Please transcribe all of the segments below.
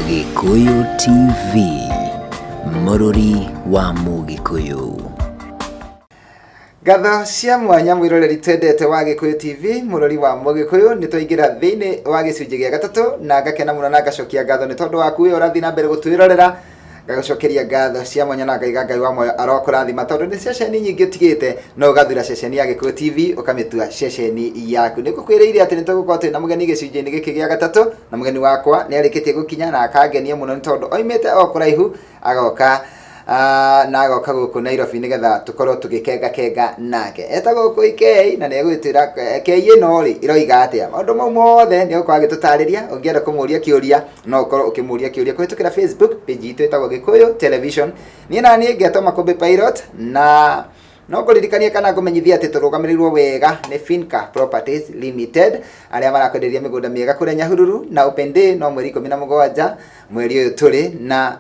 Gĩkũyũ TV, mũrũri wa Mũgĩkũyũ. Ngatho cia mwanya mwĩroreri twendete wa Gĩkũyũ TV, mũrori wa Mũgĩkũyũ. Nĩ twaingĩra thĩinĩ wa gĩcunjĩ gĩa gatatũ na ngakena mũno na ngacokia ngatho nĩ tondũ waku wĩ ũrathiĩ na mbere gũtwĩrorera. Ngagũcokeria ngatho cia mwanya na ngaiga Ngai wa muoyo arokũrathima, tondũ nĩ ceceni nyingĩ ũtigĩte no ũgathura ceceni ya Gĩkũyũ TV ũkamĩtua ceceni yaku. Nĩ ngũkwĩrĩire atĩ nĩ tũgũkorwo twĩna mũgeni gĩcunjĩ-inĩ gĩkĩ gĩa gatatũ, na mũgeni wakwa nĩ arĩkĩtie gũkinya na akangenia mũno nĩ tondũ oimĩte o kũraihu agoka na agoka gũkũ Nairobi nĩgetha tũkorwo tũgĩkengakenga nake. Etagwo Koikei na nĩ egũgĩtwĩra kei ĩno rĩ ĩroiga atĩa. Maũndũ mau mothe nĩ egũkorwo agĩtũtarĩria. Ũngĩenda kũmũria kĩũria, no ũkorwo ũkĩmũria kĩũria kũhĩtũkĩra Facebook page itũ ĩtagwo Gĩkũyũ Television. Niĩ na niĩ ngetwo Makũmbĩ Pilot, na no ngũririkanie kana ngũmenyithie atĩ tũrũgamĩrĩirwo wega nĩ Finca Properties Limited, arĩa marakwenderia mĩgũnda mĩega kũrĩa Nyahururu, na open day no mweri 17 mweri ũyũ tũrĩ, na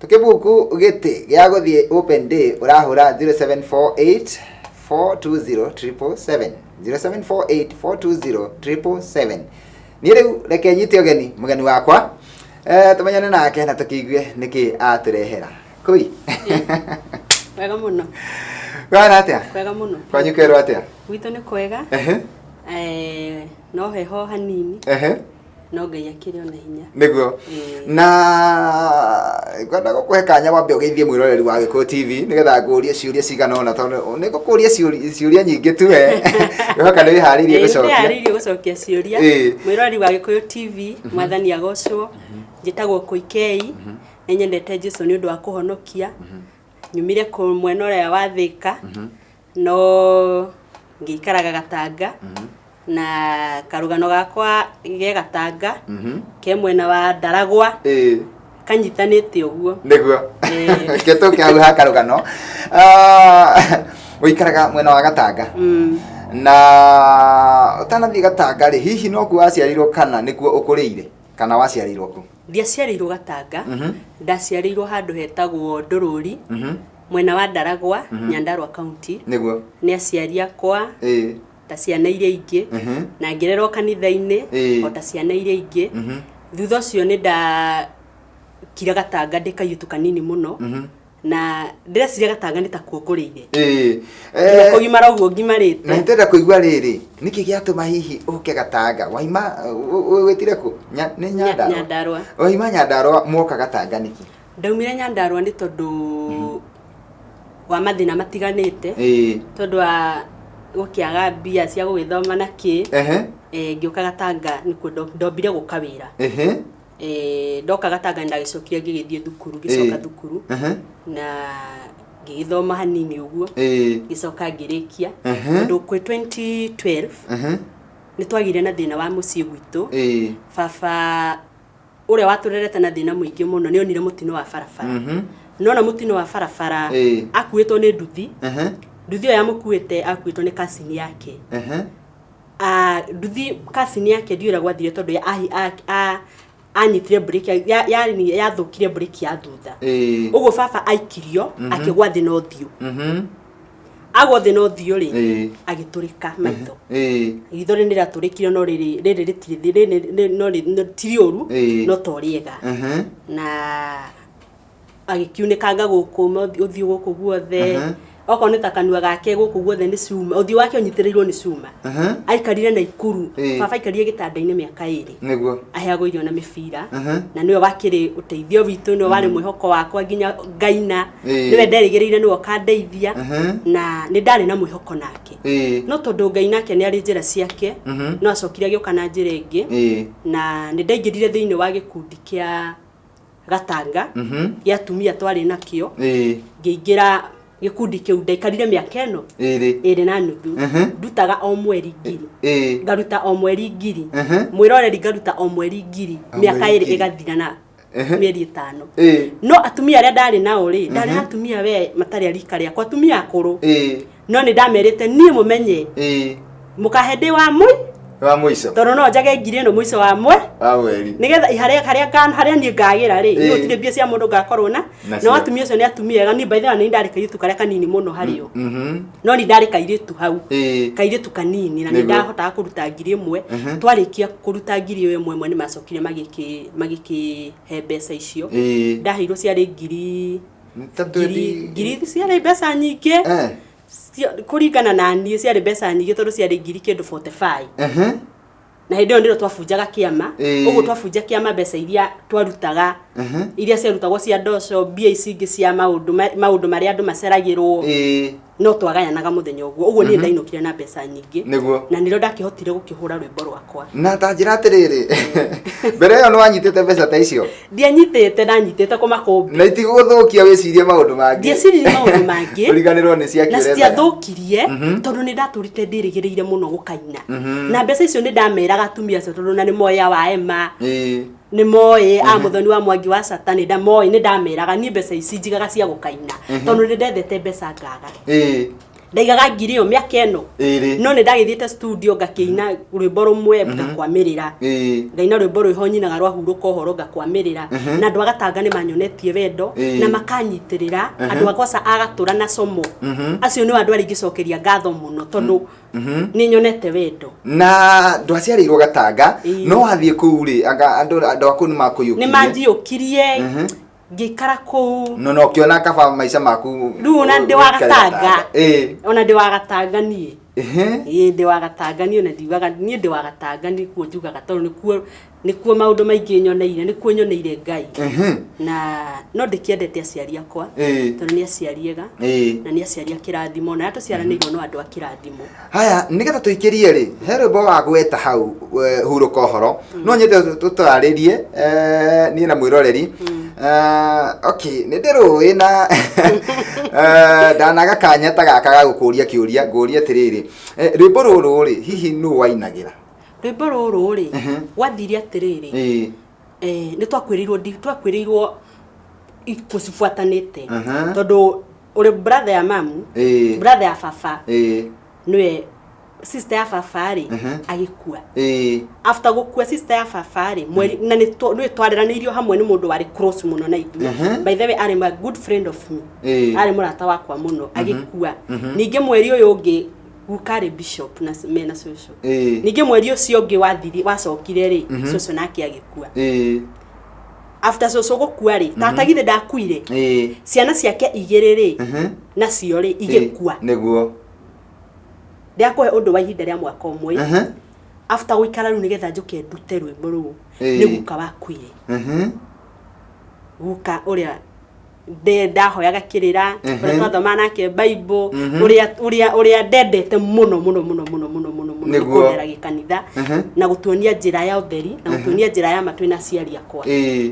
tũkĩbuku gĩtĩ gĩa gũthiĩ open day ũrahũra 0748 420 777, 0748 420 777. Niĩ rĩu reke nyite ũgeni mũgeni wakwa, tũmenyane nake na tũkĩigue nĩkĩ atũrehera kũi. Wega mũno. Kwana atĩa? Kwega mũno. Kwanyu kerwo atĩa? Gwitũ nĩ kwega. No heho hanini. No Ngai akĩrĩ ona hinya. Nĩguo. Na ngwenda gũkũhe kanya wambe ũgeithie mwĩroreri wa Gĩkũyũ TV nĩgetha ngũrie ciũria cigana ũna, tondũ nĩ ngũkũria ciũria nyingĩ tu we. Ngwĩhoka nĩ wĩharĩirie gũcokia. Nĩharĩirie gũcokia ciũria. Mwĩroreri wa Gĩkũyũ TV, Mwathani agocwo. Njĩtagwo Koikei. Nĩ nyendete Jesu nĩ ũndũ wa kũhonokia. Nyumire kũ mwena ũrĩa wa Thĩka, no ngĩikaraga Gatanga, na karũgano gakwa ge Gatanga, ke mwena wa Ndaragwa, kanyitanĩte ũguo. Nĩguo. Reke tũke hau ha karũgano. Ũikaraga mwena wa Gatanga, na ũtanathiĩ Gatanga rĩ, hihi nokuo waciarirwo kana nĩkuo ũkũrĩire, kana waciarĩirwo kũ? Ndiaciarĩirwo Gatanga, ndaciarĩirwo handũ hetagwo Ndũrũri, mwena wa Ndaragwa, Nyandarua County. Nĩ aciari akwa ta ciana iria ingĩ, na ngĩrerwo kanitha-inĩ o ta ciana iria ingĩ. Thutha ũcio nĩ ndakira Gatanga ndĩ kaiyũtu kanini mũno, na ndĩreciria Gatanga nĩ ta kuo ngũrĩire nginya kũgimara ũguo ngimarĩte. Na nĩtwenda kũigua rĩrĩ, nĩkĩ gĩatũma hihi ũke Gatanga? Waima wĩtire kũ? Nĩ Nyandarua? Nyandarua. Waima Nyandarua mwoka Gatanga nĩkĩ? Ndaumire Nyandarua nĩ tondũ wa mathĩna matiganĩte, tondũ wa gũkĩaga mbia cia gũgĩthoma na kĩ. Ngĩũka Gatanga nĩkuo ndombire gũka wĩra. Ndoka Gatanga nĩndagĩcokire ngĩgĩthiĩ thukuru, ngĩcoka thukuru na ngĩgĩthoma hanini ũguo, ngĩcoka ngĩrĩkia, tondũ kwĩ 2012 nĩ twagĩire na thĩna wa mũciĩ gwitũ. Baba ũrĩa watũrerete na thĩna mũingĩ mũno nĩ onire mũtino wa barabara. Nona mũtino wa barabara, akuĩtwo nĩ nduthi. Nduthi ĩyo yamũkuĩte, akuĩtwo nĩ cousin yake. Nduthi cousin yake ndiũĩ ũrĩa gwathire, tondũ anyitire breki yathũkire breki ya thutha. Ũguo baba aikirio, akĩgwa thĩ na ũthiũ. Agwa thĩ na ũthiũ rĩ, agĩtũrĩka maitho. Ritho rĩrĩ nĩrĩatũrĩkire, no rĩrĩ rĩrĩ rĩtirĩ rĩrĩ no ti rĩũru, no to rĩega. Na agĩkiunĩkanga gũkũ ũthiũ gũkũ guothe, okorwo nĩ ta kanua gake gũkũ guothe nĩ cuma, ũthiũ wake ũnyitĩrĩirwo nĩ cuma. Aikarire Naikuru. Baba aikarire gĩtanda-inĩ mĩaka 2. Aheagwo irio na mĩbira. Na nĩwe wakĩrĩ ũteithio witũ, nĩwe warĩ mwĩhoko wakwa nginya ngaina. Nĩwe nderĩgĩrĩire nĩwe ũkandeithia, na nĩ ndarĩ na mwĩhoko nake. No tondũ Ngai nake nĩ arĩ njĩra ciake, no acokire agĩũka na njĩra ĩngĩ, na nĩ ndaingĩrire thĩinĩ wa gĩkundi kĩa Gatanga gĩa atumia twarĩ nakĩo. Ngĩingĩra gĩkundi kĩu, ndaikarire mĩaka ĩno 2. 2 na nuthu. Ndutaga o mweri ngiri. Ngaruta o mweri ngiri. Mwĩroreri, ngaruta o mweri ngiri. O mĩaka mweri 2 ngiri. ĩgathira na mĩeri 5. No atumia arĩa ndarĩ nao rĩ, ndarĩ na atumia we matarĩ a rika rĩakwa, atumia akũrũ. No nĩ ndamerĩte niĩ mũmenye mũkahe ndĩ wa mũi. Wa mũico. Tondũ no njage ngiri ĩno mũico wa mwe Wa mweri. Nĩgetha harĩa niĩ ngagĩra rĩ, Ĩĩ. gũtirĩ mbia cia mũndũ ngakorwo na Nacio. na atumia acio nĩ atumia ega. Niĩ by the way nĩ ndarĩ kairĩtu karĩa kanini mũno harĩo, no nĩ ndarĩ kairĩtu hau, kairĩtu kanini, na nĩ ndahotaga kũruta 1000. Twarĩkia kũruta ngiri ĩyo ĩmwe ĩmwe, nĩ macokire magĩkĩhe mbeca icio. Ndaheirwo ciarĩ ngiri Nĩ ta ngiri 20 ngiri, ciarĩ mbeca nyingĩ. Kũringana na niĩ ciarĩ mbeca nyingĩ tondũ ciarĩ ngiri kĩndũ 45. Na hĩndĩ ĩyo nĩrĩo twabunjaga kĩama. Ũguo twabunja kĩama, mbeca iria twarutaga, iria ciarutagwo cia ndoco, mbia ici ingĩ cia maũndũ marĩa andũ maceragĩrwo, no twagayanaga mũthenya ũguo. Ũguo niĩ ndainũkire na mbeca nyingĩ. Na nĩrĩo ndakĩhotire gũkĩhũra rwĩmbo rwakwa. Na ta njĩra atĩrĩrĩ, mbere ĩyo nĩ wanyitĩte mbeca ta icio? Ndianyitĩte, ndanyitĩte kũmakũmbĩ. Na itigũgũthũkia wĩcirie maũndũ mangĩ? Ndieciririe maũndũ mangĩ. Ũriganĩrwo nĩ cia Na kĩũrethaga. Citiathũkirie tondũ nĩ ndatũrĩte ndĩrĩgĩrĩire mũno gũkaina na mbeca icio. Nĩ ndameraga atumia acio, tondũ na nĩ moĩ a wa Emma, nĩ moĩ a Mũthoni wa Mwangi wa Cata, nĩ ndamoĩ. Nĩ ndameraga niĩ mbeca ici njigaga cia gũkaina tondũ nĩ ndethete mbeca ngaga. Ndaigaga ngiri ĩyo mĩaka ĩno. 2. No nĩ ndagĩthiĩte studio ngakĩina rwĩmbo rũmwe ngakwamĩrĩra. Ngaina rwĩmbo rwĩho nyinaga rwa hurũka ũhoro, ngakwamĩrĩra. Na andũ a Gatanga nĩ manyonetie wendo na makanyitĩrĩra. Andũ a Gwaca, agatũra na Como, acio nĩo andũ arĩa ingĩcokeria ngatho mũno tondũ nĩ nyonete wendo. Na ndwaciarĩirwo Gatanga? No wathiĩ kũu rĩ, anga andũ a kũu nĩ makũiyũkirie? Nĩ manjiyũkirie, ngĩikara kũu. No ũkĩona kaba maica maku Rĩu ona ndĩ wa ũikare? Gatanga. Ona ndĩ wa Gatanga niĩ. Ĩĩ, ndĩ wa Gatanga niĩ. Ona ndiugaga niĩ ndĩ wa Gatanga, nĩkuo njugaga tondũ nĩkuo maũndũ maingĩ nyoneire, nĩkuo nyoneire Ngai. Na no ndĩkĩendete aciari akwa tondũ nĩ aciari ega na nĩ aciari a kĩrathimo, na arĩa tũciaranĩirwo no andũ a kĩrathimo. Haya, nĩgetha tũikĩrie rĩ, he rwĩmbo wagweta hau, hurũka ũhoro. No nyende tũtarĩrie niĩ na mwĩroreri. Okay, nĩ ndĩrũĩ na ndanaga kanya ta gaka ga gũkũria kĩũria. Ngũrie atĩrĩrĩ, rwĩmbo rũrũ rĩ, hihi nũ wainagĩra? Rwĩmbo rũrũ rĩ, gwathire atĩrĩrĩ, nĩ twakwĩrĩirwo ikuũ cibuatanĩte tondũ ũrĩ brother ya mamu, brother ya baba, nĩwe sister ya baba rĩ, agĩkua. After gũkua sister ya baba rĩ, mweri na nĩ twareranĩirio hamwe nĩ mũndũ warĩ close mũno na ithuĩ. By the way, arĩ my good friend of me, arĩ mũrata wakwa mũno. Agĩkua. Ningĩ mweri ũyũ ũngĩ guka arĩ bishop na mena cũcũ. Ningĩ mweri ũcio ũngĩ wathiri wacokire rĩ, cũcũ nake agĩkua. After cũcũ gũkua rĩ, tata githĩ ndakuire? Ciana ciake igĩrĩ rĩ, nacio rĩ igĩkua. Ndĩrakũhe ũndũ wa ihinda rĩa mwaka ũmwe. After gũikara rĩu nĩgetha njũke ndute rwĩmbo rũu, nĩ guka wakuire. Guka ũrĩa ndahoyaga kĩrĩra, ũrĩa twathomaga nake Bible, ũrĩa ndendete mũno mũno mũno mũno mũno mũno mũno, nĩ kũndera gĩkanitha na gũtuonia njĩra ya ũtheri na gũtuonia njĩra ya ma twĩna aciari akwa,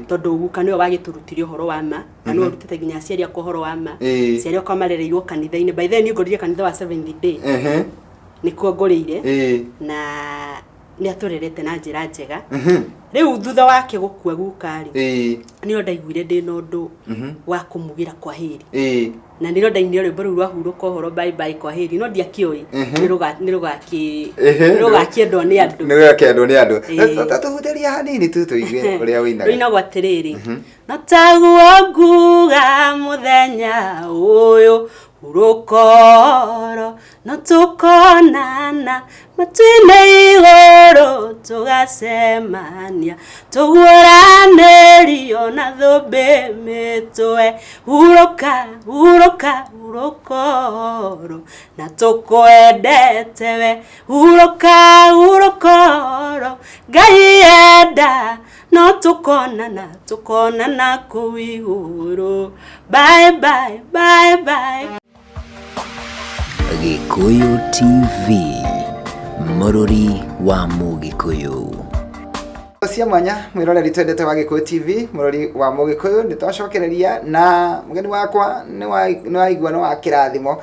tondũ guka nĩwe wagĩtũrutire ũhoro wa ma na nĩwe ũrutĩte nginya aciari akwa ũhoro wa ma. Aciari akwa marereirwo kanitha-inĩ. By the way, niĩ ngũrire kanitha wa Seventh Day, nĩkuo ngũrĩire. Na nĩ atũrerete na njĩra njega. Rĩu thutha wake gũkua guka rĩ, nĩo ndaiguire ndĩna ũndũ wa kũmugĩra kwa heri, na nĩrĩo ndainire rwĩmbo rũu rwa hurũka ũhoro, bye bye, kwa heri, no ndiakĩũĩ nĩ rũgakĩendwo nĩ andũ. Nĩ rũgakĩendwo nĩ andũ. Tũhutĩria hanini tu tũigue ũrĩa ũinaga. Rũinagwo atĩrĩrĩ: no taguo nguga mũthenya ũyũ, hurũkoro, no tũkonana matu-inĩ igũrũ, tũgacemania tũguũranĩrio na thũmbĩ mĩtwe. Hurũka, hurũka, hurũkoro, na tũkwendete we. Hurũka, hurũkoro, Ngai enda no tũkonana, tũkonana kũu igũrũ. Bye bye, bye bye. Gĩkũyũ TV, mũrũri wa Mũgĩkũyũ. Cia mwanya, mwĩroreri twendete wa Gĩkũyũ TV, mũrori wa Mũgĩkũyũ, nĩ twacokereria na mũgeni wakwa. Nĩ waigua nĩ wa kĩrathimo.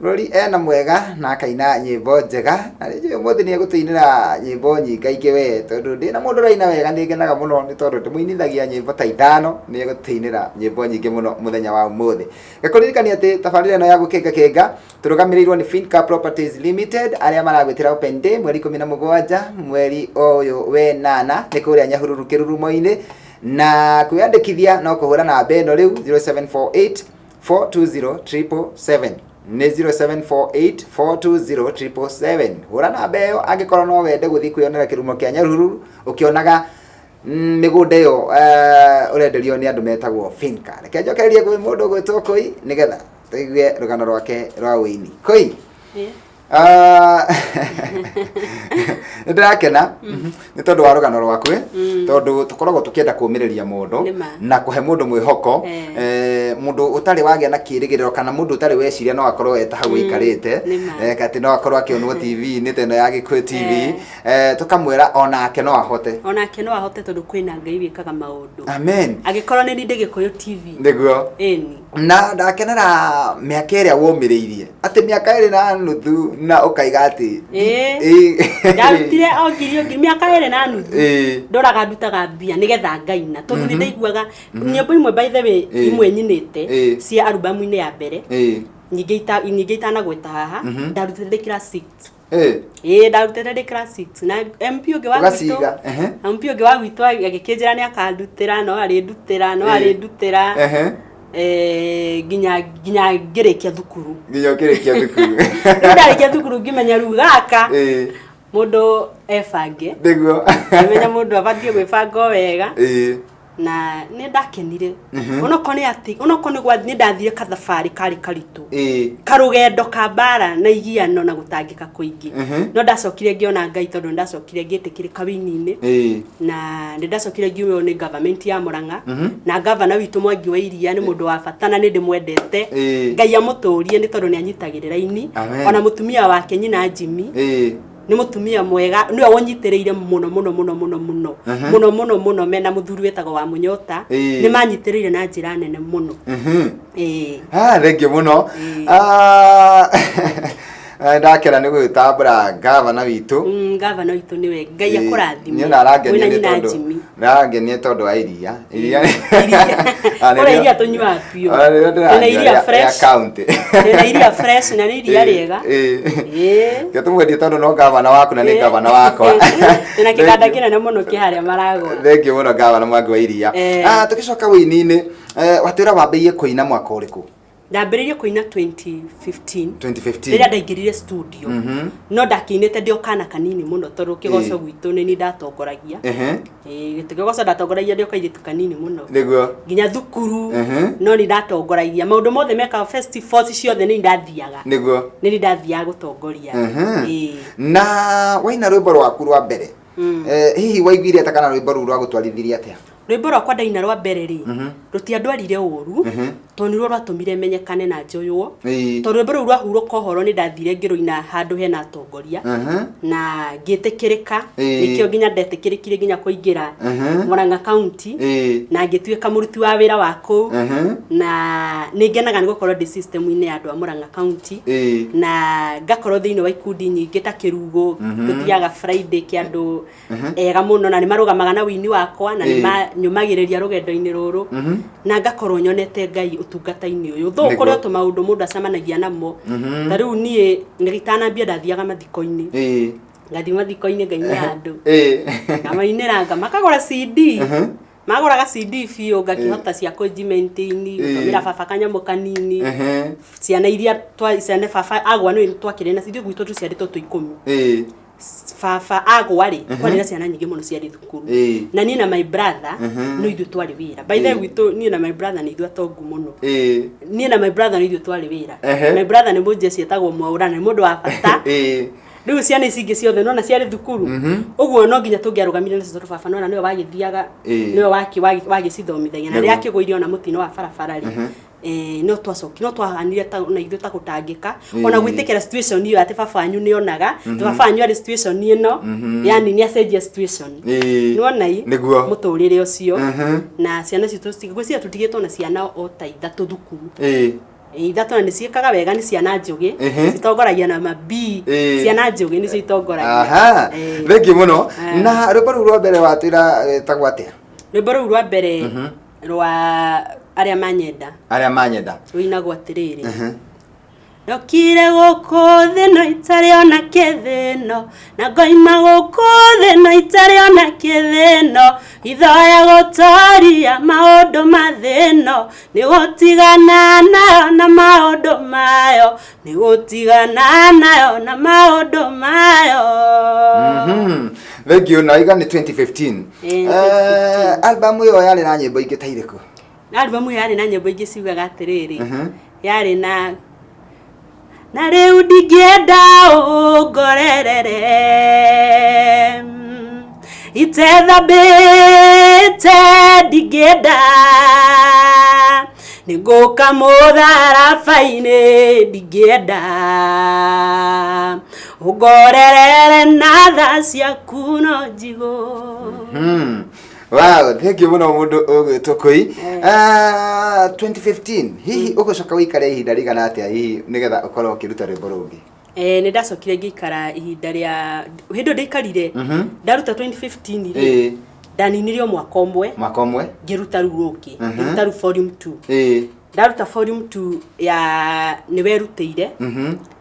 Rori ena mwega na akaina nyĩmbo njega, na rĩngĩ ũmũthĩ nĩ egũtũinĩra nyĩmbo nyingaingĩ we, tondũ ndĩna mũndũ ũraina wega nĩ ngenaga mũno, nĩ tondũ ndĩmũinithagia nyĩmbo ta ithano, nĩ egũtũinĩra nyĩmbo nyingĩ mũno mũthenya wa ũmũthĩ. Ngakũririkania atĩ tabarĩra ĩno ya gũkĩngakĩnga tũrũgamĩrĩirwo nĩ Finca Properties Limited, arĩa maragwĩtĩra Open Day mweri 17 mweri ũyũ wenana, nĩ kũrĩa Nyahururu Kĩrurumo-inĩ, na kwĩyandĩkithia no kũhũra namba ĩno rĩu 0748 420 777, nĩ 0748 420 777. Hũra namba ĩyo angĩkorwo no wende gũthiĩ kwĩyonera kĩrumo kĩa Nyahururu, ũkĩonaga mĩgũnda ĩyo ũrenderio nĩ andũ metagwo Finca. Reke njokererie kwĩ mũndũ ũgwĩtwo Kũi, nĩgetha tũigue rũgano rwake rwa ũini. Kũi. Ah, nĩ ndĩrakena nĩ tondũ wa rũgano rwaku, tondũ tũkoragwo tũkĩenda kũũmĩrĩria mũndũ Nĩ ma. na kũhe mũndũ mwĩhoko, mũndũ ũtarĩ wagĩa na kĩrĩgĩrĩro, kana mũndũ ũtarĩ weciria no akorwo eta hau aikarĩte, Nĩ ma. Atĩ no akorwo akĩonwo TV-inĩ ta ĩno ya Gĩkũyũ TV, tũkamwĩra onake no ahote. Onake no ahote, tondũ kwĩna Ngai wĩkaga maũndũ. Amen. Angĩkorwo nĩ niĩ ndĩ Gĩkũyũ TV. Nĩguo. Ĩni. Na ndakenera mĩaka ĩrĩa wũmĩrĩirie, atĩ mĩaka 2.5, na ũkaiga atĩ Ndarutire o ngiri o ngiri mĩaka 2.5. Ndoraga ndutaga mbia nĩgetha ngaina, tondũ nĩ ndaiguaga nyĩmbo imwe, by the way, imwe nyinĩte cia albamu-inĩ ya mbere, nyingĩ itanagweta haha, ndarutire ndĩ class 6. Ĩĩ, ndarutĩte ndĩ class 6, na MP ũngĩ wa gwitũ, Ũgaciga, ehe. na MP ũngĩ wa gwitũ agĩkĩnjĩra nĩ akandutĩra, no arĩndutĩra, no arĩndutĩra, nginya ngĩrĩkia thukuru. Nginya ũkĩrĩkia thukuru. Rĩu ndarĩkia thukuru ngĩmenya rĩu gaka mũndũ ebange. Ngĩmenya mũndũ abatiĩ gwĩbanga o wega. Na nĩ ndakenire, onokorwo nĩ atĩ, onokorwo nĩ gwa nĩ ndathire kathabarĩ karĩ karitũ, karũgendo ka mbara na igiano na gũtangĩka kũingĩ, no ndacokire ngĩona Ngai, tondũ nĩ ndacokire ngĩtĩkĩrĩka wĩini-inĩ, na nĩ ndacokire ngiumĩrwo nĩ government ya Murang'a, na gavana witũ Mwangi wa Iria nĩ mũndũ wa bata na nĩ ndĩmwendete. Ngai amũtũrie, nĩ tondũ nĩ anyitagĩrĩra ini. Amen. Ona mũtumia wake, nyina Jimmy, nĩ mũtumia mwega, nĩwe ũnyitĩrĩire mũno mũno mũno mũno mũno mũno mũno mũno, mena mũthuri wĩtagwo wa Mũnyota. Nĩ manyitĩrĩire na njĩra nene mũno. Ĩĩ. Ah, thengiũ mũno. Ah, ndakena nĩ gũgĩtambũra gavana witũ. Gavana witũ nĩwe Ngai akũrathime. Niĩ ona arangenia Mwĩna nĩ nyina tondũ Jimmy. arangenia tondũ wa iria. Iria. Iria. Ah, Kũrĩa iria tũnyuaga biũ. Ah, nĩrĩo ndĩranyua Twĩna iria rĩa fresh. county. Twĩna iria fresh na nĩ iria rĩega. Reke tũmwendie, tondũ no gavana waku na nĩ gavana wakwa. Twĩna kĩganda kĩnene mũno kĩ harĩa maragũra. Thengiũ mũno, gavana Mwangi wa Iria. Ah, tũgĩcoka wĩini-inĩ, watwĩra wambĩrĩirie kũina mwaka ũrĩkũ? Ndambĩrĩirie kũina 2015. 2015. Rĩrĩa ndaingĩrire studio, no ndakĩinĩte ndĩ o kana kanini mũno, tondũ kĩgoco gwitũ nĩ niĩ ndatongoragia. Ĩĩ, kĩgoco ndatongoragia ndĩ o kairĩtu kanini mũno. Nginya thukuru, no nĩ ndatongoragia maũndũ mothe mekaga, festivals ciothe nĩ ndathiaga. Nĩ niĩ ndathiaga gũtongoria. Ĩĩ. Na waina rwĩmbo rwaku rwa mbere, hihi waiguire atĩa, kana rwĩmbo rũu rwagũtwarithirie atĩa? Rwĩmbo rwakwa ndaina rwa mbere rĩ, rũtiandwarire ũru, tondũ nĩruo rwatũmire menyekane na njoywo, tondũ rwĩmbo rũu rwahurũka ũhoro, nĩ ndathire ngĩrũina handũ hena atongoria na ngĩtĩkĩrĩka. Nĩkĩo nginya ndetĩkĩrĩkire nginya kũingĩra Murang'a County na ngĩtuĩka mũruti wa wĩra wa kũu, na nĩ ngenaga nĩ gũkorwo ndĩ system-inĩ ya andũ a Murang'a County, na ngakorwo thĩinĩ wa ikundi nyingĩ ta kĩrugo, tũthiaga Friday kĩa andũ ega mũno, na nĩ marũgamaga na wĩini wakwa na nĩ manyũmagĩrĩria rũgendo-inĩ rũrũ, na ngakorwo nyonete Ngai ũtungata-inĩ ũyũ thũ. Kũrĩ o tũmaũndũ mũndũ acemanagia namo, ta rĩu niĩ itanambia ndathiaga mathiko-inĩ, ngathiĩ mathiko-inĩ ngainĩra andũ, ngamainĩra makagũra CD, magũraga CD biũ, ngakĩhota cia kũnji maintain, gũtũmĩra baba kanyamũ kanini, ciana iria twa ciana baba agwa, nĩ twakĩrĩ na ithuĩ gwitũ tũciarĩtwo twĩ 10. Baba agwa rĩ, kwarĩ na ciana nyingĩ mũno ciarĩ thukuru, na niĩ na my brother no ithuĩ twarĩ wĩra. By the way, gwitũ niĩ na my brother nĩ ithuĩ atongu mũno. Niĩ na my brother nĩ ithuĩ twarĩ wĩra. My brother nĩ mũnjeci etagwo Mwaũra, na nĩ mũndũ wa bata. Rĩu ciana ici ingĩ ciothe nona ciarĩ thukuru, ũguo no nginya tũngĩarũgamire nacio, tondũ baba nona nĩwe wagĩthiaga, nĩwe wagĩcithomithagia, na rĩrĩa akĩgũire ona mũtino wa barabara rĩ, no twacoki no twahanire ta na ithuĩ ta gũtangĩka, ona gwĩtĩkĩra situation ĩyo atĩ baba wanyu nĩ onaga atĩ baba wanyu arĩ situation ĩno, yani nĩ acenjia situation. Nĩwona i mũtũrĩre ũcio, na ciana citũ ngwĩciria tũtigĩtwo na ciana o ta ithatũ thukuru. Ithatũ na nĩ ciĩkaga wega, nĩ ciana njũgĩ. Citongoragia na ma B. Ciana njũgĩ nĩcio itongoragia. Aha. Thengiũ mũno. Na rwĩmbo rũu rwa mbere watwĩra rwĩtagwo atĩa? Rwĩmbo rũu rwa mbere rwa arĩa manyenda. Arĩa manyenda. Rũinagwo atĩrĩrĩ: Ndokire gũkũ thĩ no itarĩ ona kĩthĩno, na ngoima gũkũ thĩ no itarĩ ona kĩthĩno. Ithoya gũtoria maũndũ ma thĩno, nĩ gũtigana nayo na maũndũ mayo, nĩ gũtigana nayo na maũndũ mayo. Thengiũ. Na iga nĩ 2015? Ĩĩ, Album ĩyo yarĩ na nyĩmbo ingĩ ta irĩkũ? Album ĩyo yarĩ na nyĩmbo ingĩ ciugaga atĩrĩrĩ, yarĩ na na rĩu ndingĩenda ũngorerere itethambĩte, ndingĩenda nĩngũka mũtharaba-inĩ, ndingĩenda ũngorerere na tha ciaku no njigũ. Wow, thank you mũno mũndũ ũgwĩtwo Kũi. 2015, hihi ũgũcoka ũikare ihinda rĩigana atĩa hihi nĩgetha ũkorwo ũkĩruta rwĩmbo rũngĩ? Nĩ ndacokire ngĩikara ihinda rĩa hĩndĩ ĩyo ndaikarire ndaruta 2015 rĩ, ndaninire o mwaka ũmwe. Mwaka ũmwe. Ngĩruta rĩu rũngĩ. Ngĩruta rĩu volume 2. Ndaruta volume 2 ya nĩ werutĩire,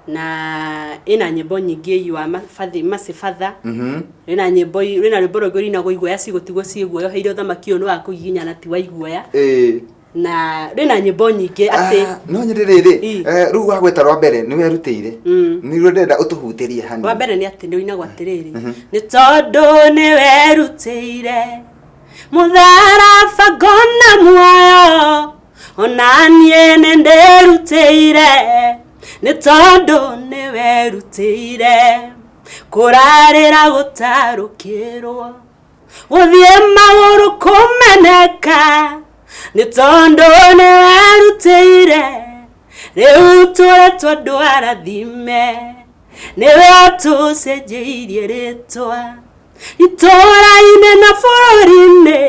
na ĩna nyĩmbo nyingĩ yua macibatha. Rĩna nyĩmbo, rĩna rwĩmbo rũngĩ rũinagwo iguoya cigũtigwo ciĩ guoya, ũheire ũthamaki ũyũ nĩ wa kũgiginyana ti wa iguoya. Na rĩna nyĩmbo nyingĩ atĩ Ah, no nyende rĩrĩ, rĩu wagweta rwa mbere nĩ werutĩire, nĩruo ndĩrenda ũtũhutĩrie hanini. Wa mbere nĩ atĩ nĩ ũinagwo atĩrĩrĩ: nĩ tondũ nĩ werutĩire mũtharaba ngona muoyo, ona niĩ nĩ ndĩrutĩire, nĩ tondũ nĩ werutĩire kũrarĩra gũtarũkĩrwo, gũthiĩ magũrũ kũmeneka, nĩ tondũ nĩ werutĩire rĩu tũretwo andũ arathime, nĩwe ũtũcenjeirie rĩtwa itũũra-inĩ na bũrũri-inĩ,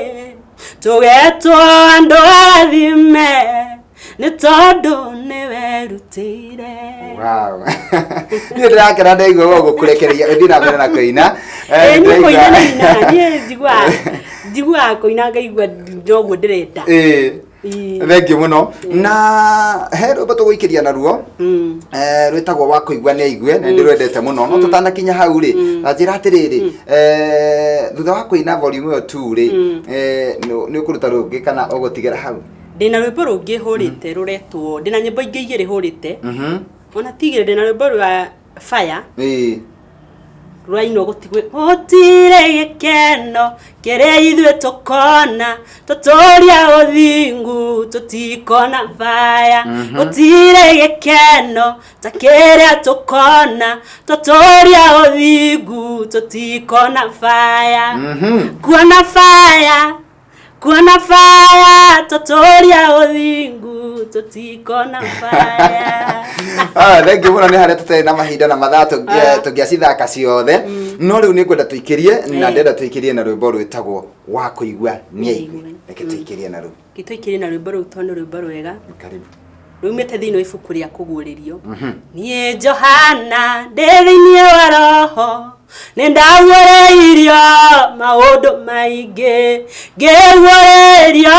tũgetwo andũ arathime, nĩ tondũ nĩ werutĩire. Wow. Niĩ ndĩrakena ndaigua gũkũrekereria ũthiĩ na mbere na kũina. Ĩĩ, niĩ kũina nĩ nyinaga. Niĩ njiguaga kũina ngaigua noguo ndĩrenda. Thengiũ mũno. Na he rwĩmbo tũgũikĩria naruo rwĩtagwo wa kũigua nĩ aigue, na ndĩrwendete mũno. No tũtanakinya hau rĩ, ta njĩra atĩrĩrĩ, thutha wa kũina volume ĩyo 2 rĩ, nĩ ũkũruta rũngĩ kana ũgũtigĩra hau? Ndĩna rwĩmbo rũngĩ hũrĩte rũretwo, ndĩna nyĩmbo ingĩ igĩrĩ hũrĩte, ona ti igĩrĩ, ndĩna rwĩmbo rwa fire rwainwo gũtigwe gũtirĩ gĩkeno kĩrĩa ithuĩ tũkona tũtũria ũthingu, tũtikona baya. Gũtirĩ gĩkeno ta kĩrĩa tũkona tũtũria ũthingu, tũtikona baya. Kuona baya, kuona baya, tũtũria ũthingu, tũtikona baya. Ah, thengiũ mũno. Nĩ harĩa tũtarĩ na mahinda na mathaa tũngĩacithaka ciothe, no rĩu nĩ ngwenda tũikĩrie na ndĩrenda tũikĩrie na rwĩmbo rwĩtagwo wa kũigua nĩ aigue. Reke tũikĩrie na rũu. Gĩtũikĩrie na rwĩmbo rũu tondũ nĩ rwĩmbo rwega. Karibu. Rumĩte thĩinĩ wa ibuku rĩa Kũguũrĩrio. Niĩ Johana ndĩ thĩinĩ wa roho, nĩ ndaguũrĩirio maũndũ maingĩ, ngĩguũrĩrio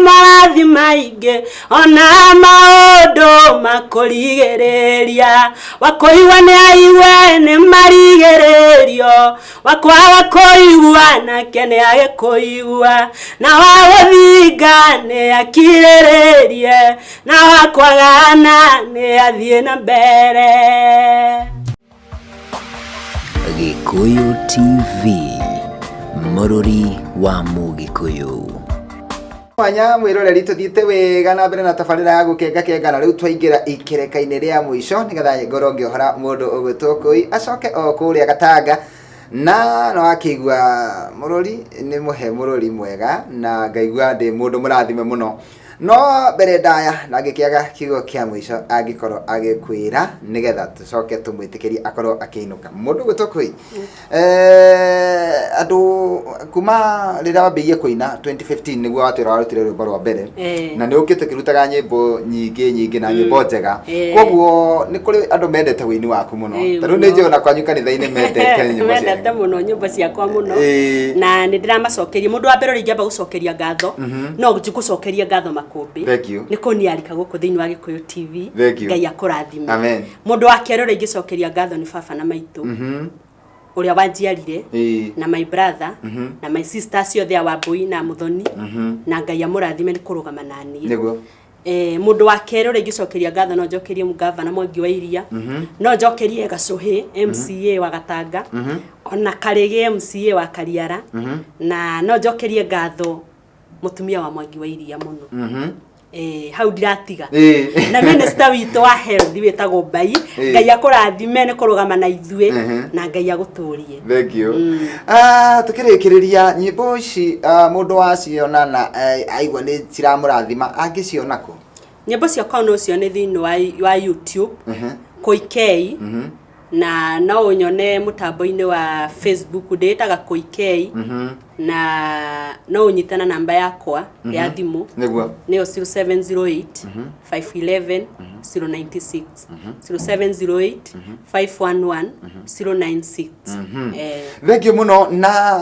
morathi maingĩ ona maũndũ makũrigĩrĩria. Wakũigua nĩ aigue nĩ marigĩrĩrio, wakwaga kũigua nake nĩ age kũigua, na wagũthinga nĩ akirĩrĩrie, na wakwagana nĩ athiĩ na mbere. Gĩkũyũ TV, mũrũri wa Mũgĩkũyũ. Mwanya mwĩroreri, tũthiĩte wega na mbere na tabarĩra ya gũkenga kenga, na rĩu twaingĩra ikereka-inĩ rĩa mũico nĩgetha ngorwo ngĩohora mũndũ ũgwĩtwo Kũi acoke o kũrĩa Gatanga. Na no akĩigua mũrũri nĩ mũhe mũrũri mwega, na ngaigua ndĩ mũndũ mũrathime mũno. No mbere ndaya na ngĩkĩaga kiugo kĩa mũico angĩkorwo agĩkwĩra nĩgetha tũcoke tũmwĩtĩkĩrie akorwo akĩinũka. Mũndũ gwĩtwo Kũi, andũ kuma rĩrĩa wambĩrĩirie kũina 2015 nĩguo watwĩra warutire rwĩmbo rwa mbere, na nĩ ũkĩte ũkĩrutaga nyĩmbo nyingĩ nyingĩ na nyĩmbo njega. Koguo nĩ kũrĩ andũ mendete ũini waku mũno. Ta rĩu nĩ njũĩ ona kwanyu kanitha-inĩ mendete nyĩmbo Mendete mũno nyĩmbo ciakwa mũno. Na nĩ ndĩramacokeria. Mũndũ wa mbere ũrĩa ingĩamba gũcokeria ngatho, no ngũcokerie ngatho Makũmbĩ. Thank you. Nĩ kũniarika gũkũ thĩinĩ wa Gĩkũyũ TV. Thank you. Ngai akũrathime. Amen. Mũndũ wa kerĩ ũrĩa ingĩcokeria ngatho nĩ baba na maitũ. Ũrĩa wanjiarire, na my brother, na my sister ciothe a Wambũi na Mũthoni, na Ngai amũrathime nĩ kũrũgama na niĩ. Mũndũ wa kerĩ ũrĩa ingĩcokeria ngatho no njokerie ngavana Mwangi wa Iria, no njokerie Gacũhĩ MCA wa Gatanga, ona Karĩgĩ MCA wa Kariara, na no njokerie ngatho mũtumia wa Mwangi wa Iria mũno. Hau ndiratiga. Na minister witũ wa health wĩtagwo Mbai, Ngai akũrathime nĩ kũrũgama na ithuĩ, na Ngai agũtũrie. Thank you. Tukĩrĩkĩrĩria nyĩmbo ici, mũndũ waciona na aigua nĩ ciramũrathima, angĩciona kũ? Nyĩmbo ciakwa no cione thĩinĩ wa YouTube, Kũi K, na no ũnyone mũtambo-inĩ wa Facebook ndĩĩtaga Kũi K, na no ũnyite na namba yakwa ya thimũ. Nĩyo 0708 511 096, 0708 511 096. Thank you mũno. Na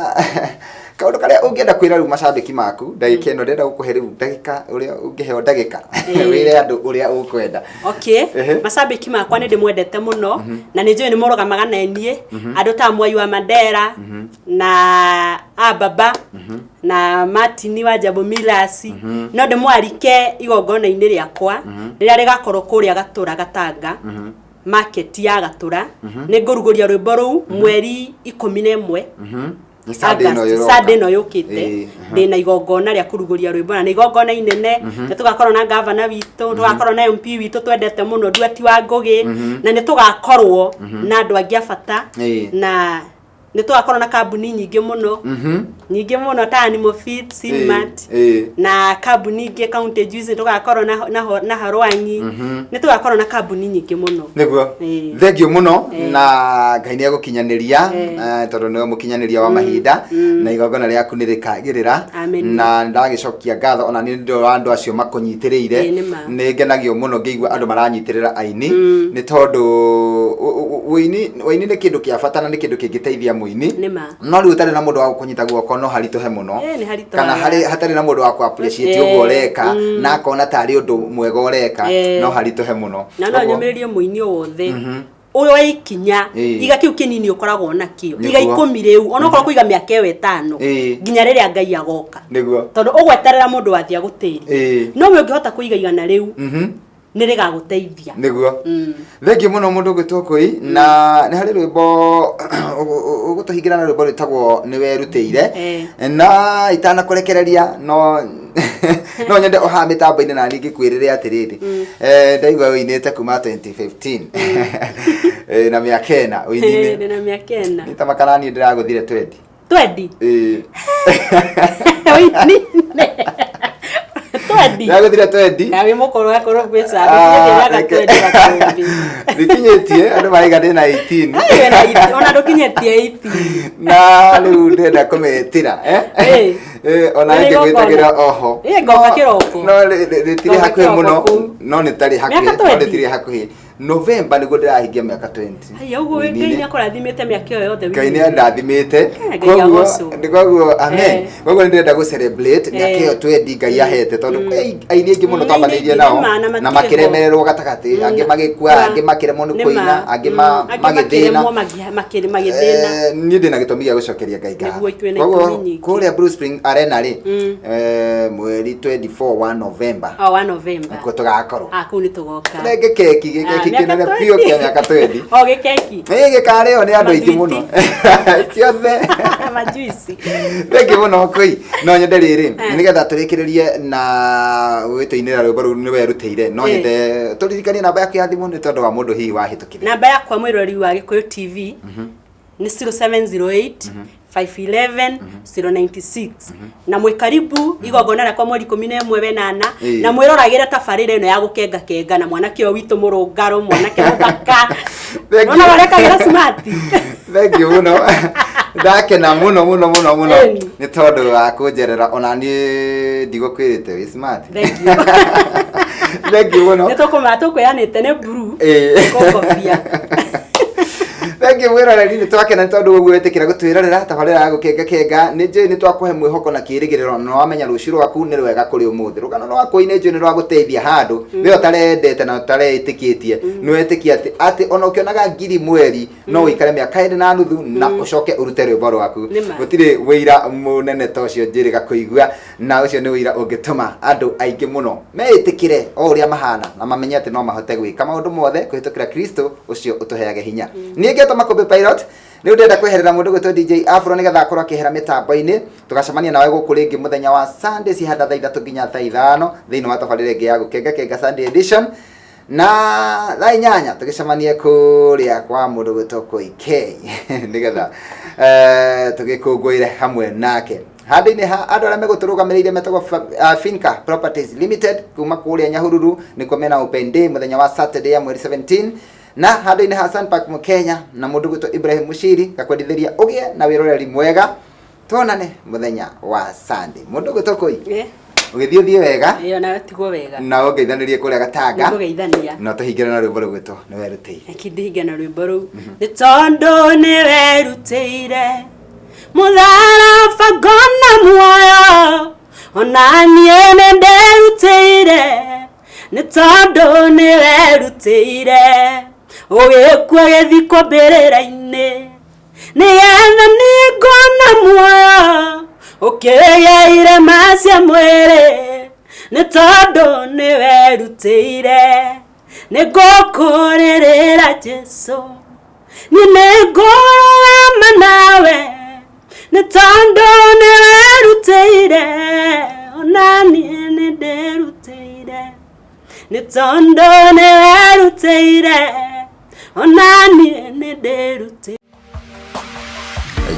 kaũndũ karĩa ũngĩenda kwĩra rĩu macambĩki maku ndagĩka ĩno, ndĩrenda gũkũhe rĩu ndagĩka ũrĩa ũngĩheo ndagĩka wĩre andũ ũrĩa ũkwenda. Okay, macambĩki makwa nĩ ndĩmwendete mũno, na nĩ njũĩ nĩ mũrũgamaga na niĩ, andũ ta Mwai wa Mandera na Ababa na Martin wa Jambo Millers. No ndĩmwarike igongona-inĩ rĩakwa rĩrĩa rĩgakorwo kũrĩa Gatũra Gatanga, market ya Gatũra. Nĩ ngũrugũria rwĩmbo rũu mweri 11. Nĩ Sunday ĩno August, ĩroka. Sunday ĩno yũkĩte. Ndĩna igongona rĩa kũrugũria rwĩmbo, na nĩ igongona inene. Nĩ tũgakorwo na gavana witũ, tũgakorwo na MP witũ twendete mũno, Nduati wa Ngũgĩ, na nĩ tũgakorwo na andũ angĩ a bata, na nĩ tũgakorwo na kambuni nyingĩ mũno, nyingĩ mũno ta Animal Feed, Sinmat, na kambuni ingĩ, County Juice, nĩ tũgakorwo na Harwangi, nĩ tũgakorwo na kambuni nyingĩ mũno. Nĩguo. Thank you mũno, na Ngai nĩ egũkinyanĩria, tondũ nĩwe mũkinyanĩria wa mahinda, na igongona rĩaku nĩ rĩkagĩrĩra. Amen. Na ndagĩcokia ngatho ona niĩ nĩ wa andũ acio makũnyitĩrĩire. Ĩĩ, nĩ ma. Nĩ ngenagio mũno ngĩigua andũ maranyitĩrĩra aini, nĩ tondũ ũini nĩ kĩndũ kĩa bata na nĩ kĩndũ kĩngĩteithia mũini. Nĩ ma. No rĩu ũtarĩ na mũndũ wa gũkũnyita guoko no haritũhe mũno. Ĩĩ, nĩ haritũhaga. Kana harĩ hatarĩ na mũndũ wa kũ appreciate ũguo ũreka na akona tarĩ ũndũ mwega ũreka, no haritũhe mũno. Na no nyũmĩrĩrie mũini o wothe ũyũ ikinya, iga kĩu kĩnini ũkoragwo nakĩo, iga 10 rĩu, onokorwo kũiga mĩaka ĩyo 5, nginya rĩrĩa Ngai agoka. Tondũ ũgweterera mũndũ wathiĩ agũtĩrie, no we ũngĩhota kũiga 100 rĩu, nĩ rĩgagũteithia. Nĩguo. Thengiũ mũno mũndũ ũgwĩtwo Kũi, na nĩ harĩ rwĩmbo ũgũtũhingĩra na rwĩmbo rwĩtagwo Nĩ Werutĩire. Na itanakũrekereria, no nyende o haha mĩtambo-inĩ na niĩ ngĩkwĩrĩre atĩrĩrĩ, ndaigua ũinĩte kuma 2015, na mĩaka 4 ũini-inĩ. Ndĩna mĩaka 4. Nĩ ta makana niĩ ndĩragũthire 20. 20. Ĩĩ. Ũini 20. Ndĩragũthire 20. Ka wĩ mũkũrũ akorwo gwĩ Ah, mĩaka 20 Makũmbĩ. Ndikinyĩtie, andũ maraiga ndĩna 18. Ai, wĩna 18, ona ndũkinyĩtie 18. Na rĩu ndĩrenda kũmetĩra, eh? Ona Nĩ ngĩgwĩtagĩra igongona. oho. Ngoka kĩroko. No rĩtirĩ Ngoka hakuhĩ kĩroko mũno. kũu. No nĩ tarĩ hakuhĩ, Mĩaka no 20? rĩtirĩ hakuhĩ. November nĩguo ndĩrahingia mĩaka 20. Haiya, ũguo Ngai Ũini-inĩ. nĩ akũrathimĩte mĩaka ĩyo yothe. Ngai nĩ andathimĩte. Ngai Koguo agocwo. Koguo amen. Koguo nĩ ndĩrenda gũ celebrate mĩaka ĩyo 20 Ngai ahete, tondũ kwĩ aini aingĩ mũno twambanĩirie aini nao nĩ ma, na na matirĩ ho. makĩremererwo gatagatĩ, angĩ magĩkua, angĩ makĩremwo nĩ Nĩ kũina, ma. angĩ Angĩ magĩthĩna. makĩremwo magĩthĩna. Niĩ ndĩna gĩtũmi gĩa gũcokeria Ngai ngatho. Nĩguo, twĩna Koguo, itũmi nyingĩ. kũrĩa Blue Spring Arena rĩ, mweri 24 wa November. O wa November. Nĩkuo tũgakorwo. Ah, kũu nĩ tũgoka. Renge keki, gĩkeki Ah, mĩaka kĩnene 20. biũ kĩa mĩaka 20. O gĩkeki. Ĩĩ, gĩkarĩo nĩ andũ aingĩ mũno. Ciothe. Majuici. Thengiũ mũno Kũi. No nyende rĩrĩ, nĩgetha tũrĩkĩrĩrie na gwĩtũinĩra rwĩmbo rũu Nĩ Werutĩire, no nyende tũririkanie namba yaku ya thimũ nĩ tondũ wa mũndũ hihi wahĩtũkire. Namba yakwa, mwĩroreri wa Gĩkũyũ TV, nĩ 0708 511 096. Na mwĩ karibu igongona rĩakwa mweri 11 wenana. Na mwĩroragĩre tabarĩra ĩno ya gũkenga kenga na mwanake ũyũ witũ mũrũngarũ, mwanake mũthaka. Thank Nona you. warekagĩra smart. Thank you muno. Ndakena muno muno muno muno Ĩni. nĩ tondũ wa kũnjerera, ona niĩ ndigũkwĩrĩte wĩ smart. Thank you. Thank you muno. Nĩ tũkũma tũkwĩranĩte nĩ blue. Kũngobia. Thank you mwĩroreri, nĩ twakena nĩ tondũ ũguo wetĩkĩra gũtwĩrorera tabarĩra ya gũkenga kenga. Nĩ njũĩ nĩ twakũhe mwĩhoko na kĩĩrĩgĩrĩro, na wamenya rũciũ rwaku nĩ rwega kũrĩ ũmũthĩ. Rũgano rwaku nĩ njũĩ nĩ rwagũteithia handũ we ũtarendete na ũtareĩtĩkĩtie. Nĩ wetĩkia atĩ ona ũkĩonaga 1000 mweri no ũikare mĩaka 2.5 na ũcoke ũrute rwĩmbo rwaku. Nĩ ma. Gũtirĩ wĩira mũnene ta ũcio njĩrĩga kũigua, na ũcio nĩ wĩira ũngĩtũma andũ aingĩ mũno meĩtĩkĩre o ũrĩa mahana na mamenye atĩ no mahote gwĩka maũndũ mothe kũhĩtũkĩra Kristo ũcio ũtũheage hinya. Niĩ ngetwo Makũmbĩ Pilot, rĩu ndĩrenda kweherera mũndũ gwĩtwo DJ Afro nĩgetha akorwo akĩehera mĩtambo-inĩ. Tũgacemania nawe gũkũ rĩngĩ mũthenya wa Sunday cihanda thaa 3 nginya thaa 5 thĩinĩ wa tabarĩra ĩngĩ ya gũkenga kenga Sunday edition, na thaa 8 tũgĩcemanie kũrĩa kwa mũndũ gwĩtwo Koi K nĩgetha tũgĩkũngũĩre hamwe nake. Handũ-inĩ ha andũ arĩa megũtũrũgamĩrĩire metagwo Finca Properties Limited kuma kũrĩa Nyahururu, nĩkuo mena open day mũthenya wa Saturday ya mweri 17, na handũ-inĩ ha Sunpark Mũkenya na mũndũ gwĩtwo Ibrahim Mushiri gakwendithĩria ũgĩe na wĩroreri mwega. Tuonane mũthenya wa Sunday. Mũndũ gwĩtwo Koi, ũgĩthiĩ ũthiĩ wega. Ĩyo nawe tigwo wega. Na ũngeithanĩrie kũrĩa Gatanga. Nĩngũgeithania. Na tũhingĩre na rwĩmbo rũgwĩtwo nĩ werutĩire. Reke ndĩhinge na rwĩmbo rũu. Nĩ tondũ nĩ werutĩire mũtharaba ngona muoyo, ona niĩ nĩ nderutĩire, nĩ tondũ nĩ werutĩire ũgĩkua gĩthikwo mbĩrĩra-inĩ nĩgetha niĩ ngona muoyo, ũkĩgĩa irema cia mwĩrĩ, nĩ tondũ nĩ werutĩire. Nĩ ngũkũrĩrĩra Jesũ, niĩ nĩ ngũrũgama nawe, nĩ tondũ nĩ werutĩire, ona niĩ nĩ nderutĩire, nĩ tondũ nĩ werutĩire, ona niĩ nĩ nderutĩire.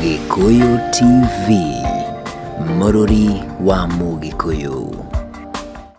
Gĩkũyũ TV, mũrũri wa Mũgĩkũyũ.